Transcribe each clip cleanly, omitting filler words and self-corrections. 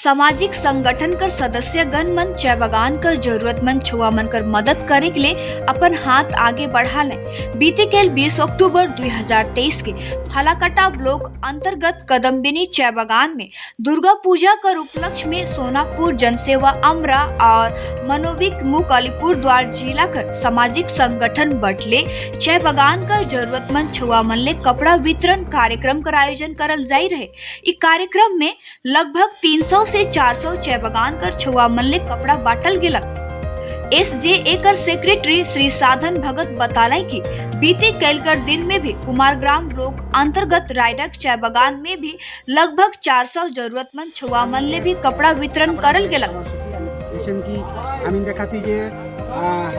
सामाजिक संगठन कर सदस्य गण मन चाय बागान कर जरूरतमंद छुआ मन कर मदद करे के लिए अपन हाथ आगे बढ़ा लें। बीते कल 20 अक्टूबर 2023 के फालाकाटा ब्लॉक अंतर्गत कदमबिनी चाय बागान में दुर्गा पूजा कर उपलक्ष्य में सोनापुर जनसेवा अमरा और मनोविक मुक अलीपुर द्वार जिला कर सामाजिक संगठन बटले चाय बागान कर जरूरतमंद छुआ मन ले कपड़ा वितरण कार्यक्रम कर आयोजन करल जाई रहे। इ कार्यक्रम में लगभग 300 से 400 चाय बागान कर छुआ मन ले कपड़ा बांटल गेलक। एस जे ए कर सेक्रेटरी श्री साधन भगत बताले कि बीते कल कर दिन में भी कुमारग्राम ब्लॉक अंतर्गत रायडक चाय बागान में भी लगभग 400 जरूरतमंद छुआ मन ले भी कपड़ा वितरण करल गेलक। जैसे कि हमीन देखती जे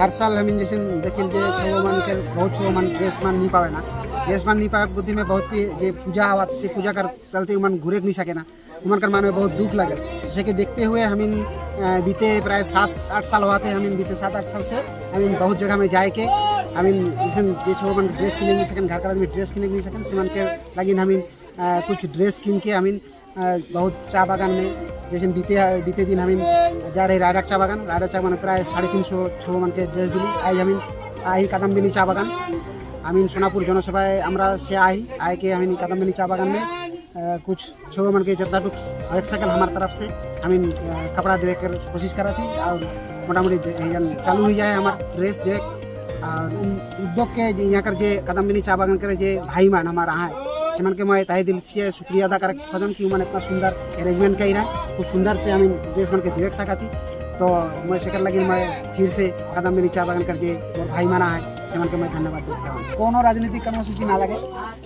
हर साल हमीन जैसे देखिल जे छुआ मन के बहुत छुआ मन ड्रेस मन नहीं पावे ना। ड्रेस मन नहीं पावे के बुद्धि में बहुत ही जे पूजा हवा से पूजा कर चलते मन घूरे नहीं सके ना, उमन कर मन में बहुत दुख लगल। जैसे कि देखते हुए हमीन बीते प्राय 7-8 साल हुआ थे, हमीन बीते 7-8 साल से हमीन बहुत जगह में जाए के हमीन जैसे जे छुआ मन ड्रेस किने नहीं सकन, घर कर आदमी ड्रेस किने नहीं सकन, से मन के लगिन हमीन कुछ ड्रेस किन के हमीन बहुत चा बागान में, जैसे बीते बीते दिन हमीन जा रहे रायडक चा बागान, रायडक चा बागान प्राय 350 छो मन के ड्रेस दिली। आई हमीन आई कादम्बिनी चा बागान, हमीन सोनापुर जनसभाए हमरा से आई आए के हमीन कादम्बिनी चा बागान में कुछ छो मन के जितना टुक हो सकल हमारे तरफ से हमीन कपड़ा देवे कर कोशिश करा थी और मोटा मोटी चालू हो जाए हमार ड्रेस देख। और ई उद्योग के जे यहाँ कर जे कादम्बिनी चा बागान करे जे भाई मान हमारा है, सेमन के मैं तहे दिल से शुक्रिया अदा करे खोजम कि उमन इतना सुंदर अरेंजमेंट कर रहा, खूब सुंदर से हम ड्रेस मन के देख सका थी। तो मैं सेकर लगी मैं फिर से कादम्बिनी चा बागान कर जे मोर भाई माना है, सेमन के मैं धन्यवाद देना चाहूँ। कोनो राजनीतिक कर्मसूची ना लगे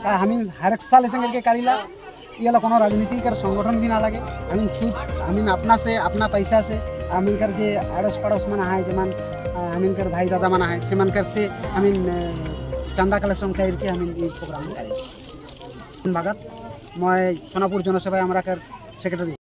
का हम हर एक साल ऐसे करके करीला। ये ला कोनो राजनीति कर संगठन भी ना लगे। हम खुद हमीन अपना से, अपना पैसा से, हमीन कर जे अड़ोस पड़ोस मन है, जेमन हमीन कर भाई दादा मन है, से मन कर से हमीन चंदा कलेक्शन करके हमीन ये प्रोग्राम करें। भगत मैं सोनापुर जनसभा हमारा कर सेक्रेटरी।